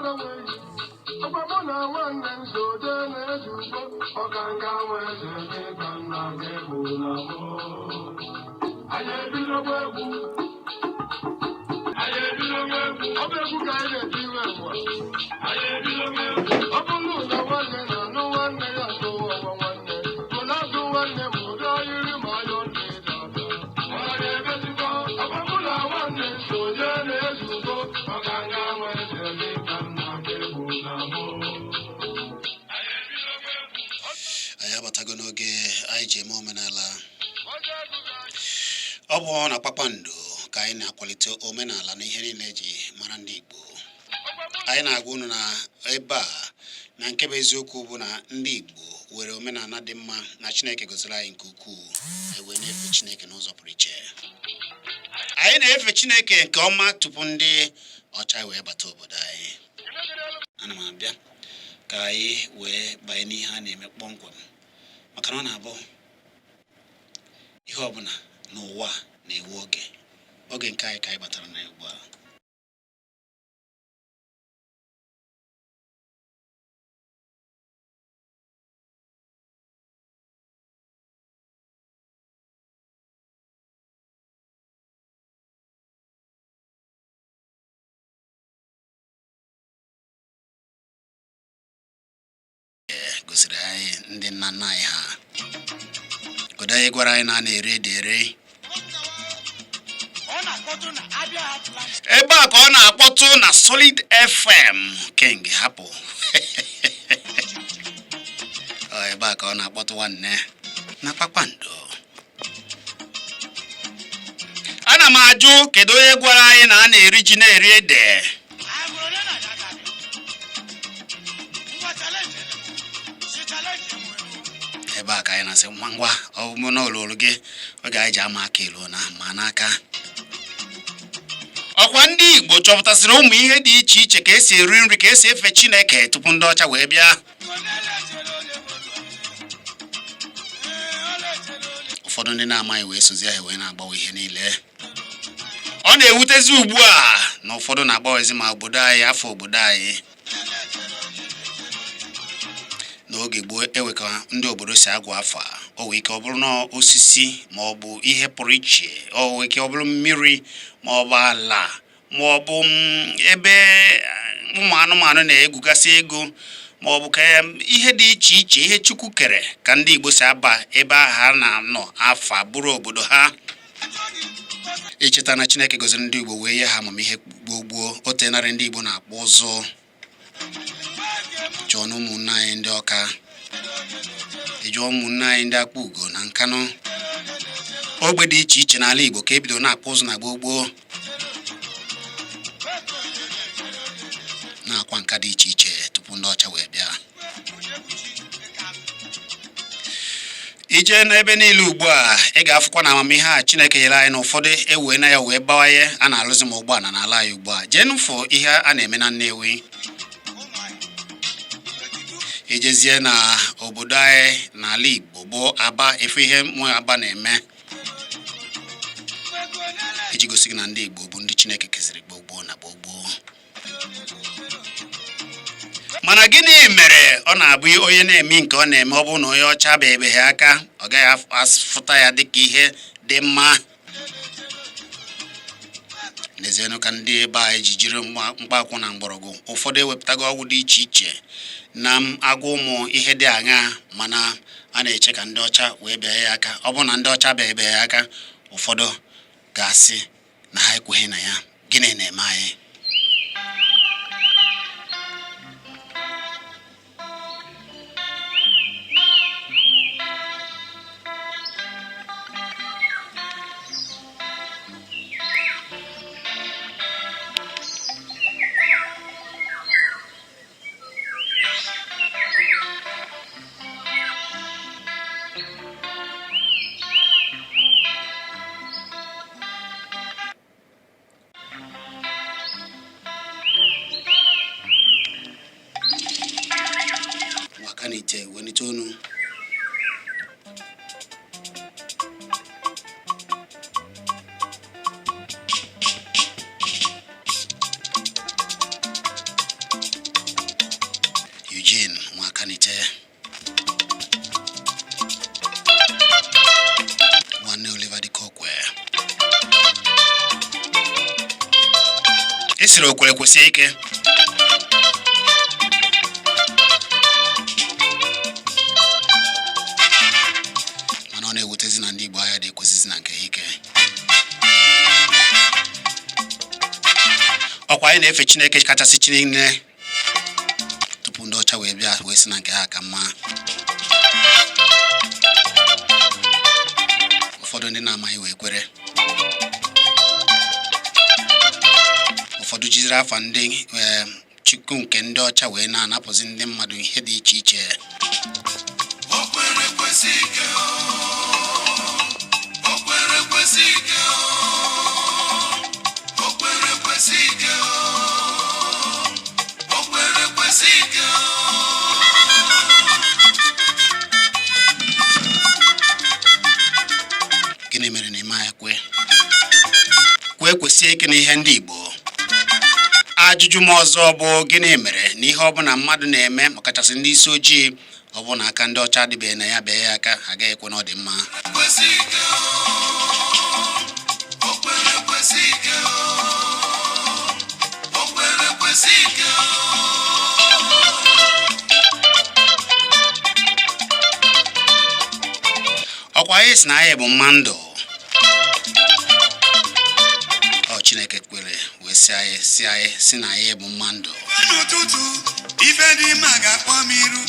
Ọkwa mụ na nwanne m so jee na-eji ugbo ọkanga nwe eze dịka nna gị bụ na mụ. Anyị ebidogbo egwu. Anyị ebidogbo egwu. Ọ bụ egwu ka anyị na-eti iwe mgbe. Anyị ebidogbo egwu. Ọ bụrụ na nwanne na-anụ nwanne ya tụwa ọgwa nwanne. Mụ na-azụ nwanne m ụdị ayịrị ma ayọ ndị dada. Ọ na-emezikwa. Ọkwa mụ na nwanne m so jee na-eji ugbo ọkanga nwe eze dịka nna gị bụ na mụ. Anyị abatago n'oge anyị ji eme omenala. Ọ bụ na Kpakpando ka anyị na-akwalite omenala na ihe niile eji mara ndị Igbo. Anyị na-agwa unu na ebe a na nke bụ eziokwu bụ na ndị Igbo nwere omenala dị mma na Chineke gọziri anyị nke ukwuu. Anyị wee na-efe Chineke n'ụzọ pụrụ iche. Anyị na-efe Chineke nke ọma tupu ndị ọcha wee bata obodo anyị. Ana m abịa ka anyị wee banye n'ihe a na-eme kpọmkwem, maka na ọ na-abụ ihe ọbụla n'ụwa na-ewe oge. Oge nke anyị ka anyị batara na ugbu a. Gosiri anyị ndị nna nna anyị ha kedu onye gwara anyị na a na-eri ede ere. Ebe a ka ọ na-akpọtụ na Solid FM. King hapụ. Ọ ebe a ka ọ na-akpọtụ nwanne na Kpakpando. Ana m ajụ, kedu onye gwara anyị na a na-eri ji na-eri ede? Ebe a ka anyị na-asị ngwa ngwa ọ bụ na olulu gị oge anyị ji ama aka elu na ma n'aka. Ọkwa ndị Igbo chọpụtasịrị ụmụ ihe dị iche iche ka esi eri nri, ka esi efe Chineke tupu ndị ọcha wee bịa. Ụfọdụ ndị na-amaghị wee sozi ha wee na-agbanwe ihe niile. Ọ na-ewutezi ugbu a na ụfọdụ na-agbanwezi ma obodo anyị, afọ obodo anyị. N'oge gboo ewe ka ndị obodo si agụ afa. O nwee ike ọ bụrụ na osisi ma ọ bụ ihe pụrụ iche, o nwee ike ọ bụrụ mmiri ma ọ bụ ala ma ọ bụ ebe ụmụ anụmanụ na-egwugasị egwu ma ọ bụ ka ihe dị iche iche, ihe Chukwu kere, ka ndị Igbo si aba ebe ahụ ha na-anọ afa bụrụ obodo ha. Icheta na Chineke gọziri ndị Igbo wee nye ha amamihe gboo gboo. O tenarị ndị Igbo na-akpụ ụzụ. Jụọ na ụmụnne anyị ndị Ọka, jụọ ụmụnne anyị ndị Akpa Ugo na Nkanụ, ogbe dị iche iche n'ala Igbo ka ebido na-akpụ ụzụ na gboo gboo, na-akwa nka dị iche iche tupu ndị ọcha wee bịa. Ije n'ebe niile ugbu a, ị ga-afụkwa na amamihe a Chineke nyere anyị na ụfọdụ ewee na ya wee bawanye. A na-alụzi ma ụgbọala n'ala anyị ugbu a. Jee nụfụ ihe a na-eme na Nnewi. Ijezie na obodo anyị n'ala Igbo bụ Aba, efu ihe mụ Aba na-eme iji gosi gị na ndị Igbo bụ ndị Chineke keziri gboo gboo na gboo gboo. Mana gịnị mere ọ na-abụ onye na-eme nke ọ na-eme, ọ bụrụ na onye ọcha bebeghị aka, ọ gaghị afụta ya dịka ihe dị mma? N'ezienụ ka ndị ebe anyị ji jiri mkpaakwụ na mgbọrọgwụ, ụfọdụ ewepụtago ọgwụ dị iche iche na agwọ ụmụ ihe dị aṅaa, mana a na-eche ka ndị ọcha wee bịa ya aka. Ọ bụrụ na ndị ọcha bịabeghị aka, ụfọdụ ga-asị na ha ekweghị na ya. Gịnị na-eme anyị? Sịrị okwere kwesị ike. Mana ọ na-ewutezi na ndị Igbo ahịa dị ekwesịzi na nke ha ike. Ọkwa anyị na-efe Chineke kachasị chi niile tupu ndị ọcha wee bịa wee sị na nke ha ka mma. Ụfọdụ ndị na-amaghị wee kwere, ụfọdụ jiziri afa ndị chukwu nke ndị ọcha wee na-anapụzi ndị mmadụ ihe dị iche iche. O kwere kwesị ike, o kwere kwesị ike, o kwere kwesị ike, o kwere kwesị ike. Gịnị mere na ime anyị kwee kwesie ike n'ihe ndị Igbo? Ajụjụ m ọzọ bụ, gịnị mere na ihe ọbụla mmadụ na-eme, ọkachasị ndị isi ojii, ọ bụ na aka ndị ọcha adịbeghị na ya, bịa ya aka, ha agaghị ekwe na ọ dị mma? Kwesị ike, o kwere kwesị ike, o kwere kwesị ike. Ọkwa anyị si na anyị bụ mma ndụ. Ọ Chineke kwere wee sị anyị, si anyị si na anyị bụ mma ndụ. N'ụtụtụ ife dị mma ga-akpọ m iru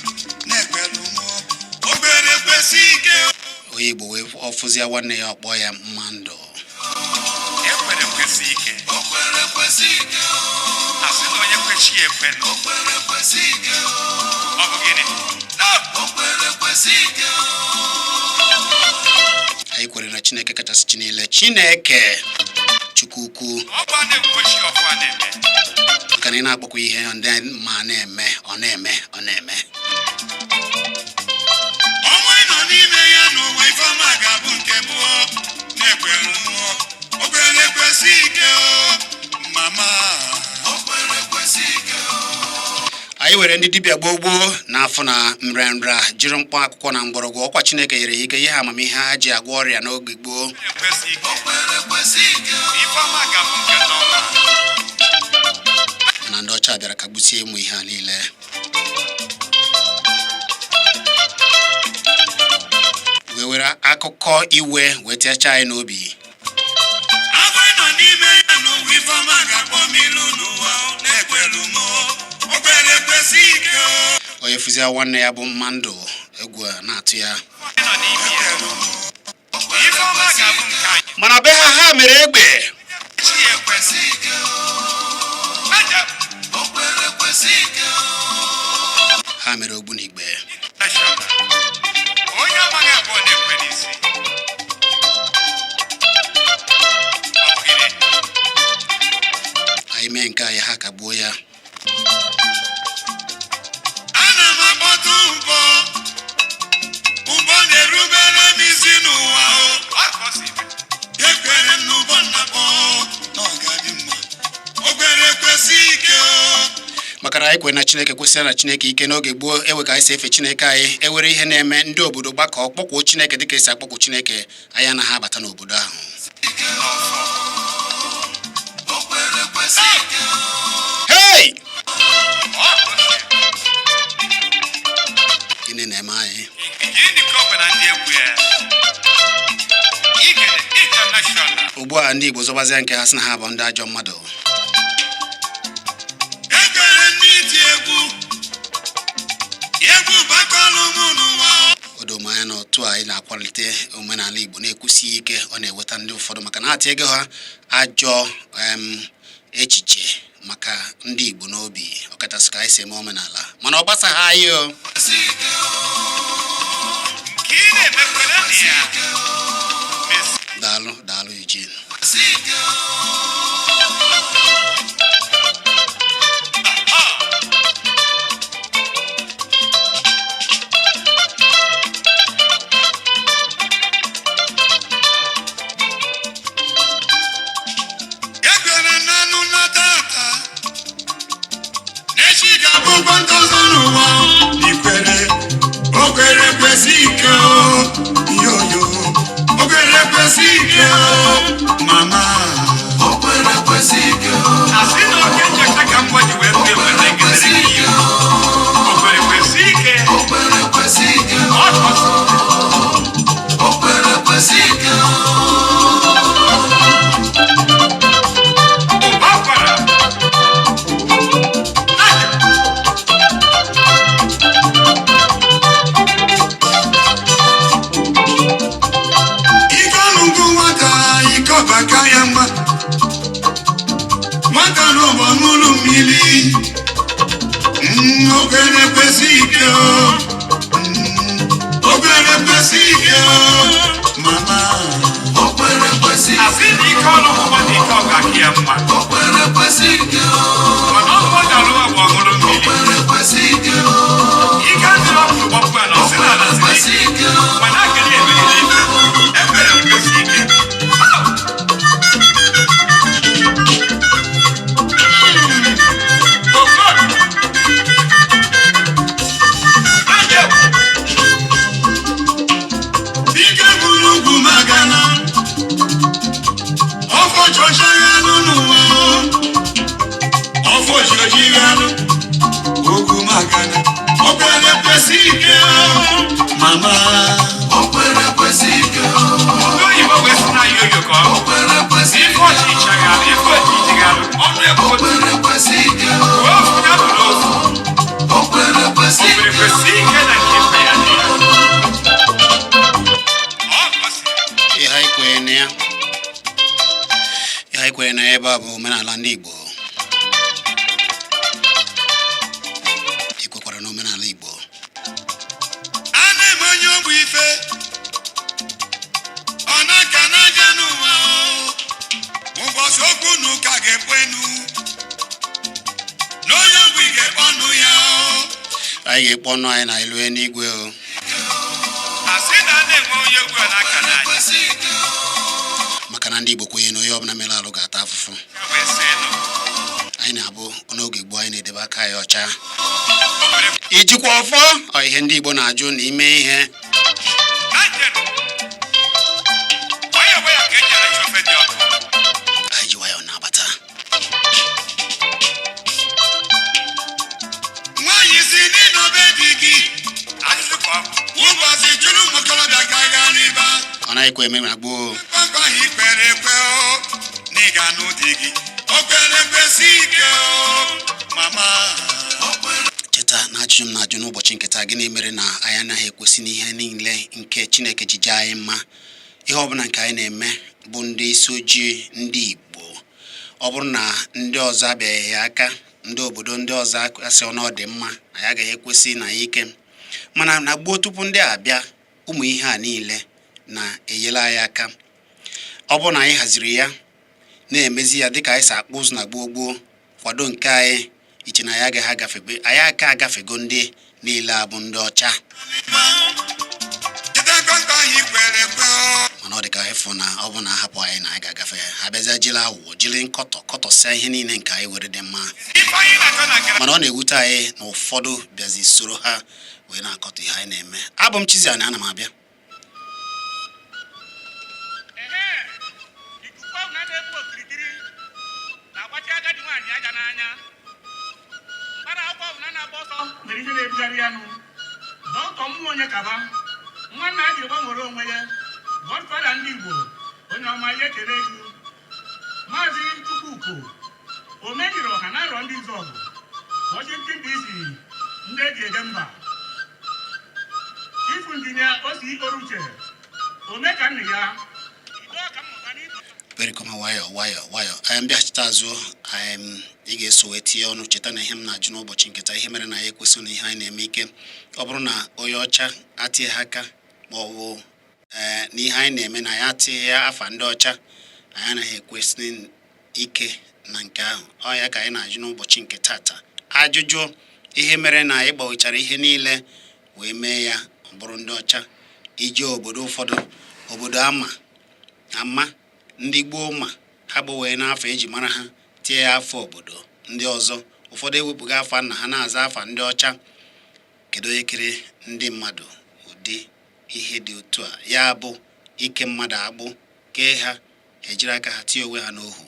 na-ekwelu m obere kwesị ike. Onye Igbo wee ọfụzia nwanne ya, ọkpọ ya mma ndụ. Ekwere kwesị ike. O kwere kwesị ike. Asị na onye kwechi ya ekwe. O kwere kwesị ike. Ọ bụ gịnị? No! O kwere kwesị ike. Anyị kwere na Chineke kachasị chi niile, Chineke Chukwu ukwu. Ọ bụ a na-ekwechi ọfụ a na-eme. Maka na ị na-akpọkwa ihe ndị ma na-eme, ọ na-eme, ọ na-eme. Ọnwa ị nọ n'ime ya n'ụwa, ifeọma ga-abụ nke mụọ na-ekwelu mụọ obere kwesị ike mama. O kwere kwesị ike. Anyị were ndị dibịa gboo gboo na-afụ na nrịanrịa jiri mkpọ akwụkwọ na mgbọrọgwụ. Ọkwa Chineke nyere ha ike, ihe ha amamihe ha ji agwọ ọrịa n'oge gboo. Ekwesị ike. O kwere kwesị ike. Ifeọma ga-abụ nke n'ọma. Mana ndị ọcha bịara kagbusie ụmụ ihe a niile wee were akụkọ iwe wee tiacha anyị n'obi. Agwa ị nọ n'ime ya n'ụwa, ifeọma ga-akpọ m ilu n'ụwa na-ekwelu mụọ obere kwesị ike. Onye fụzia nwanne ya bụ mma ndụ, egwu a na-atụ ya. Ị nọ n'ime ya. Ifeọma ga-abụ nke anyị. Mana be ha, ha mere egbe. Chi ya ekwesị ike. Aja. O kwere kwesị ike. Ha mere ogbunigwe. National. Onye amaghị abụọ na-ekwe n'isi. Ọ bụ gịnị? Anyị mee nke anyị, ha kagbuo ya. Ana m akpọtụ ụbọ, ụbọ na-erubere m isi n'ụwa o. Ọ ka o si dị. Ekwere m n'ụbọ nnakpọ na ọ ga-adị mma, o kwere kwesị ike o. Maka na anyị kwere na Chineke, kwesịrị na Chineke ike n'oge gboo, ewe ka anyị si efe Chineke anyị. Ewere ihe na-eme, ndị obodo gbakọ kpọkwuo Chineke dịka esi akpọkwu Chineke. Anyị anaghị abata n'obodo ahụ. N'ọfọ. O kwere kwesị ike. Hei! Ọ ka o si dị. Gịnị na-eme anyị? Gịnị ka ọ bụ na ndị egwu ya? Igede International. Ugbu a ndị Igbo zọbazịa nke ha, sị na ha bụ ndị ajọ mmadụ. Ekwere m n'iti egwu, egwu bakọlụ m n'ụwa. O doo m anya na otu a anyị na-akwalite omenala Igbo na-ekwusi ike, ọ na-eweta ndị ụfọdụ maka na ata ego ha ajọ echiche maka ndị Igbo n'obi, ọkachasị ka anyị si eme omenala, mana ọ gbasaghị anyị o. Kwesị ike. Ka ị na-emekwere na ya. Mesi. Daalụ, daalụ, Eugene. Kwesị ike. Ọ. Ekwere m n'anụ na tata n'echi ga-abụkwa ntozu n'ụwa. Ikwere o kwere kwesị ike o, yoyo, o kwere kwesị ike o, mama. O kwere kwesị ike. Asị na ga-aka ya mma. Nwata n'ụgbọ ṅụrụ mmiri. Okwere kwesị ike o. Okwere kwesị ike o, mama. Okwere kwesị Asị na ike ọlụ ụgbọ na ike ọ ga-aka ya mma. Okwere kwesị ike o. Mana ọkụ ọ ga-alụwa bụ ọṅụrụ mmiri. Okwere kwesị ike o. Ike adịrọ ọkụ gbọpụ a na ọsị na ala siri Kwesị ike. ike o. Mana akịrị emeriri ife. Ekpere m kwesị ike. Okoro. Naje. Ike gwuru ugwu magana. Ọfọ chọcha ya anụ n'ụwa. Ọfọ chọchi ya anụ. Ugwu magana. Okwere kwesị ike o, mama. Okwere kwesị ike o. Ndị oyibo wee sị na yoyo ka ọ bụ. Okwere kwesị Ife ọchịchị ghalụ, ife ọchịchị ghalụ, ọnụ egwu otu. Okwere kwesị ike o. Wee ofu ya bụ n'ofu. Okwere kwesị O ike kwere o. kwesị ike na nke ife ya dị ya. Ọ kwesịrị. Ihe anyị kwenyere na ya, ihe anyị kwenyere na ya ebe a bụ omenala ndị Igbo. Ị kwekwara na omenala Igbo? A na-eme onye ogbu ife ọ na-aka n'aja n'ụwa o. Ụbọchị okwu na ụka ga-ekwenu na onye ogbu ga-ekpe ọnụ ya o. Anyị ga-ekpe ọnụ anyị na elu eluigwe o. Asị na a na-enwe onye egwu a n'aka n'anya. Kwesị ike o. Maka na ndị Igbo kwenye na onye ọbụla mere alụ ga-ata afụfụ. Ya wee sị nụ. Anyị na-abụ n'oge gboo anyị na-edebe aka anyị ọcha. O kwere Ijikwa ọfọ ọ ihe ndị Igbo na-ajụ na ime ihe. na njem. Nwayọọ nwayọọ ka eji aracha ofe dị ọkụ. Anyị ji nwayọọ na-abata. Nwaanyị si n'ịnọbe di gị. Ajụjụ ka ọ bụ. Ụbọchị jụrụ ụmụ okorobịa ka gaa n'ịba. Ọ naghịkwa eme na gboo. Mkpamkpa ahụ ikwere ekwe o, na ị ga-anụ di gị. O kwere kwesị ike o, mama. Cheta na ajụjụ m na-ajụ n'ụbọchị nke taa, gịnị mere na anyị anaghị ekwesị n'ihe niile nke Chineke ji jaa anyị mma? Ihe ọbụla nke anyị na-eme bụ ndị isi ojii ndị Igbo, ọ bụrụ na ndị ọzọ abịaghị ya aka, ndị obodo ndị ọzọ asị na ọ dị mma, anyị agaghị ekwesị na ya ike. Mana na gboo tupu ndị a abịa, ụmụ ihe a niile na-enyere anyị aka. Ọ bụrụ na anyị haziri ya na-emezi ya dịka anyị si akpụ ụzụ na gboo gboo kwado nke anyị iche na anyị agaghị agafebe, anyị aka agafego ndị niile a bụ ndị ọcha. Cheta mkpamkpa ahụ ikwere ekwe o. Mana ọ dị ka ịfụ na ọ bụ na ahapụ anyị na anyị ga-agafe ha, bịazie jiri aghụghọ jiri nkọtọ kọtọsịa ihe niile nke anyị were dị mma. Ife anyị na-achọ na nkara. Mana ọ na-ewute anyị na ụfọdụ bịazi soro ha wee na-akọtọ ihe anyị na-eme. Abụ m Chiziani, ana m abịa. Ehe, ikuku ahụ na-egbu okirikiri na-agbachi agadi nwaanyị aja n'anya. Mkpara akwụkwọ ahụ na-agba ọsọ mere ihe na-ebugharị ya nụ. Dọkịta mmụọ onye kaba nwanna a jiri gbanwere onwe ya, Godfather ndị Igbo, onye ọma ya ekele gị. Maazị Chukwuko omenyere ọha na arọ ndị Izọgụ, Washington DC, ndị eji eje mba. Chief Injinia Osi Oruche ome ka nna ya ido ọka mmụta n'Igbo. Perikoma, nwayọọ nwayọọ nwayọọ, anyị mbịachite azụ anyị, ị ga-eso wee tinye ọnụ. Cheta na ihe m na-ajụ n'ụbọchị nke taa, ihe mere na ya ekwesị na ihe anyị na-eme ike, ọ bụrụ na onye ọcha atịghị aka ma ọ bụ ee na ihe anyị na-eme na ya atịghị ya afa ndị ọcha, anyị anaghị ekwesị ike na nke ahụ. Ọ ya ka anyị na-ajụ n'ụbọchị nke tata, ajụjụ ihe mere na anyị gbanwechara ihe niile wee mee ya ọ bụrụ ndị ọcha. Ije obodo ụfọdụ, obodo ama ama ndị gboo ma ha gbanwee n'afọ eji mara ha tie ya afọ obodo ndị ọzọ. Ụfọdụ ewepụga afa nna ha na-aza afa ndị ọcha. Kedu onye kere ndị mmadụ ụdị ihe dị otu a? Ya bụ ike mmadụ agbụ kee ha, ejiri aka ha tie onwe ha n'ohu.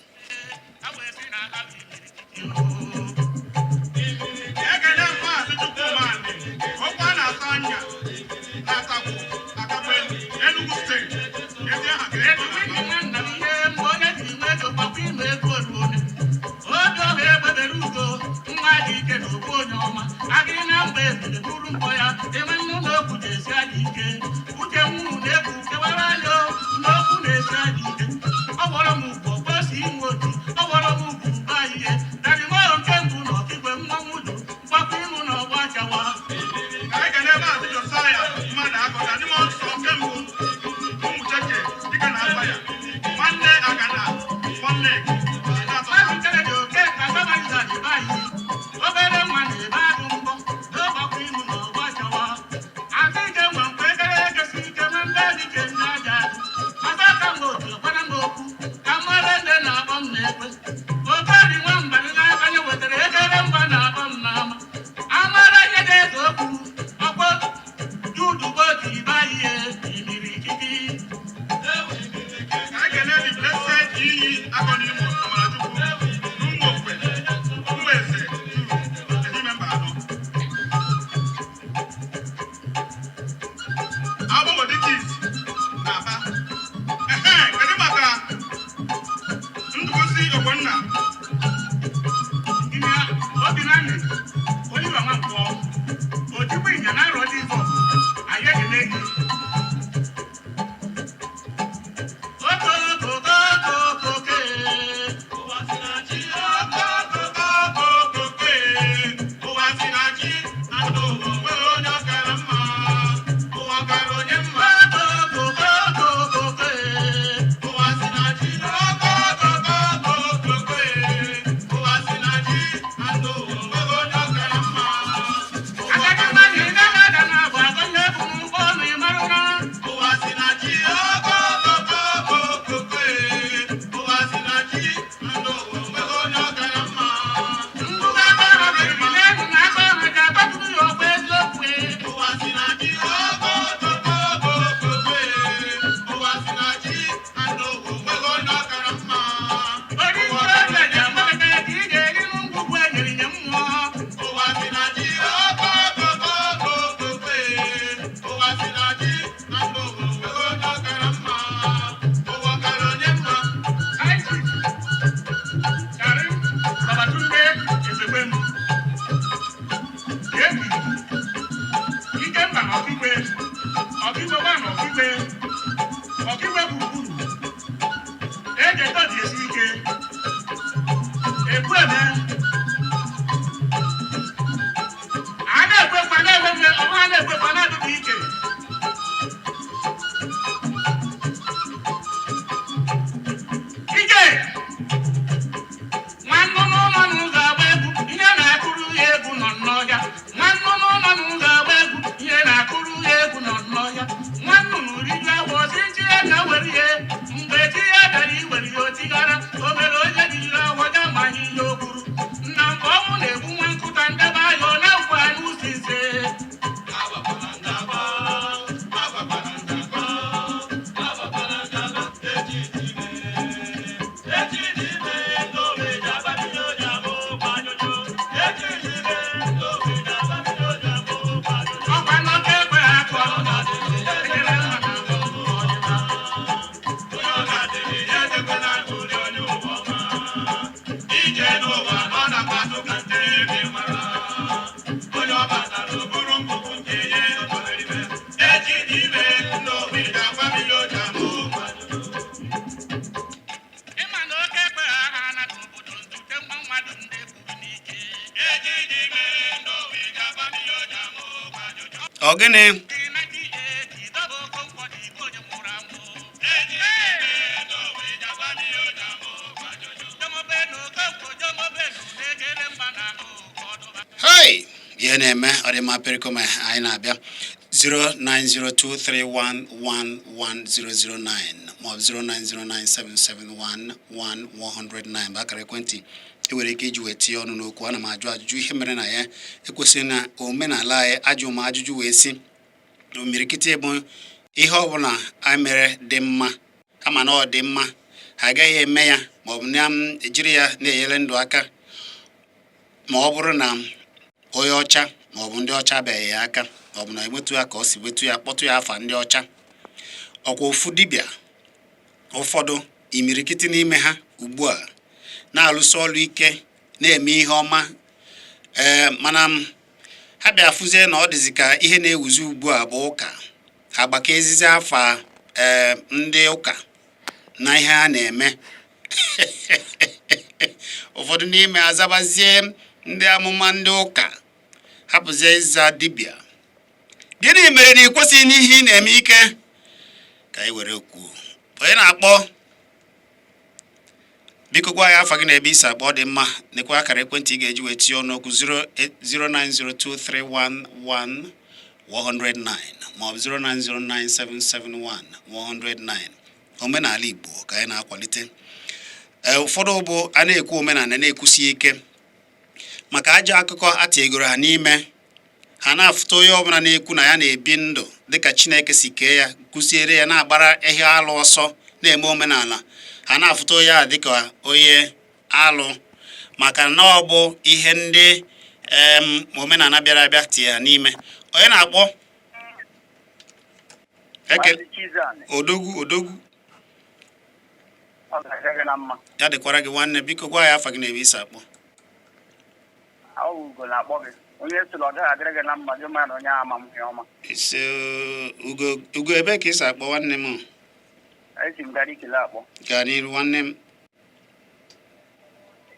Ha wee sị na ha bụ imirikiti. Ekele Maazị Chukwumanị, okwu a na-asa anya na-asakwu akakwe Enugu Steeti. Ezi aha ka eji nwanna m ihe mgbe onye ji nwe ego gbakwa ime ego oruone. Obi ọha egbebere ugo nwa dị ike na okwu onye ọma agịrị na mgba ebule buru mkpọ ya enwe nnu na okwu ji esi adị ike uche nwuru na egwu kewara ya n'okwu na-esi adị ike ọ gwọrọ m. Ekwu eme. A na-ekwe ekwe, a na-enwe nne, ọ bụrụ a na-ekwe ekwe, a na-adụbụ ike. Ije! Nwa nnụnụ nọ n'ụzọ agba egwu, ihe na-akụrụ ya egwu nọ n'ọhịa. Nwa nnụnụ nọ n'ụzọ agba egwu, ihe na-akụrụ ya egwu nọ n'ọhịa. Nwa nnụnụ riju afọ, sị chi ya ka were ihe. Mgbe chi ya bịara iwere ya, o tigara. O mere onye jiri afọ ya amaghị ihe o kwuru. Nna nke ọnwụ na-egbu nwa nkụta ndebe anya, ọ na-ekwu anya ụzọ ise. Ọkwa n'oke ekwe ha kụọ. Ekele mma na mbụ. Ịma na oke ekwe ha ha na obodo nzute nwa mmadụ ndị ekwuru n'ike. Ọ gịnị? Dị na dị eti dọba Okonkwo dị igwe onye nwụrụ anwụ. Jọmọbenu Okonkwo jọmọbenu na-egere mba na ahụ ka ọ dụba. Hei, ihe na-eme ọ dị mma. Perikoma anyị na-abịa 09023111009 maọbụ 09097711109 bụ akara ekwentị e nwere ike iji wee tinye ọnụ n'okwu. Ana m ajụ ajụjụ ihe mere na ya ekwesịghị na omenala anyị. Ajụ m ajụjụ wee sị na omirikiti bụ ihe ọbụla anyị mere dị mma, kama na ọ dị mma ha agaghị eme ya maọbụ na m ejiri ya na-enyere ndụ aka, ma ọ bụrụ na onye ọcha maọbụ ndị ọcha abịaghị ya aka, maọbụ na ewetu ya ka ọ si wetu ya, kpọtụ ya afa ndị ọcha. Ọkwa ofu dibịa ụfọdụ imirikiti n'ime ha ugbu a na-alụso ọrụ ike, na-eme ihe ọma, ee, mana m ha bịa fụzie na ọ dịzị ka ihe na-ewuzi ugbu a bụ ụka. Ha gbakọ ezizi afa, ee, ndị ụka na ihe ha na-eme. Ụfọdụ n'ime azabazie ndị amụma ndị ụka, hapụzie ịza dibịa. Gịnị mere na ị kwesịghị n'ihe ị na-eme ike ka anyị were kwuo? Onye na-akpọ, biko gwa anyị afa gị na ebe isi akpọ. Dị mma, nekwa akara ekwentị ị ga-eji wee tinye ọnụokwu: 0902311 109 maọbụ 0909771 109. Omenala Igbo ka anyị na-akwalite. Ee, ụfọdụ bụ a na-ekwu omenala na-ekwusi ike maka ajọ akụkọ atinyegoro ha n'ime ha, na-afụta onye ọbụla na-ekwu na ya na-ebi ndụ dịka Chineke si kee ya, kụziere ya, na-agbara ihe alụ ọsọ, na-eme omenala, ha na-afụta onye a dịka onye alụ, maka na ọ bụ ihe ndị omenala bịara abịa tie ya n'ime. Onye na-akpọ? Eke. Maazị Chizan. Odogwu, odogwu. Ọ ga-adị gị na mma. Ya dịkwara gị, nwanne. Biko gwa ya afa gị na ebe isi akpọ. Ọ bụ Ugo na-akpọ gị. Onye sịrị ọ gaghị adịrị gị na mma, gị mara na onye ama m ihe ọma. Ise. Ugo, Ugo, ebe ka isi akpọ, nwanne m? Esi m gara ikele akpọ. Gaa n'iru, nwanne m.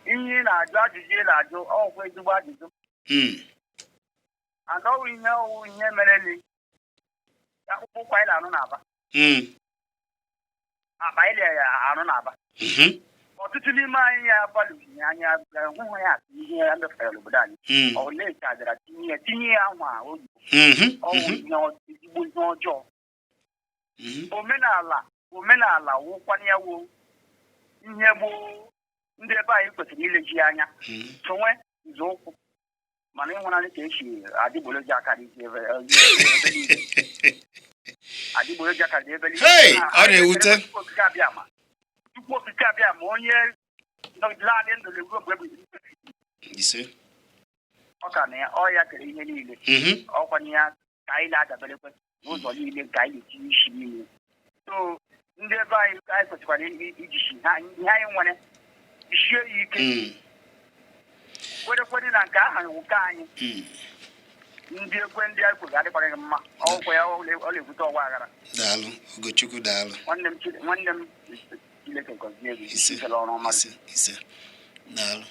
Ihe ị na-ajụ, ajụjụ ị na-ajụ, ọgwụ ezigbo ajụjụ. And ọwụ ihe, ọwụ ihe mere ni akpụkpọ ụkwụ anyị na-arụ n'Aba, akpa anyị na-arụ n'Aba. Ọtụtụ n'ime anyị ya agbalụghị anya hụhụ ya asị ihe ya mefere n'obodo anyị. Ọ na-echazara tinye ya, tinye ya ahụ oyibo. Ọwụ ihe ezigbo ihe ọjọọ. Omenala, omenala wụkwana ya wo ihe gboo ndị ebe anyị kwesịrị ileji anya, tụnwe nzọụkwụ, mana ịhụnanya ka esi adịgboroja akarị ebe ebe niile. Adịgboroja karịrị ebe niile. Hey, ọ na-ewute. Chukwu Okike abịa ma Chukwu Okike abịa ma onye nọgidere ndụ na-egwu mgbe ebighị ebi. Ise. Ọ ka na ya, ọ ya kere ihe niile. Ọkwa ya ka anyị na-adaberekwe n'ụzọ niile nke anyị na-etinye isi niile. So ndị ebe anyị, anyị kwesịkwara ijisi ha ihe anyị nwere jisie ya ike, kwerekwere na nke ahụ wụ nke anyị. Ndị ekwe ndị anyị kwere adịkwaghị gị mma, ọgwụ ya ọ na-ebute ọgba aghara. Daalụ, Ugochukwu, daalụ. Nwanne m, nwanne m, Chineke gọzie gị. Ise. Ikele ọrụ ọma gị. Ise, ise, daalụ.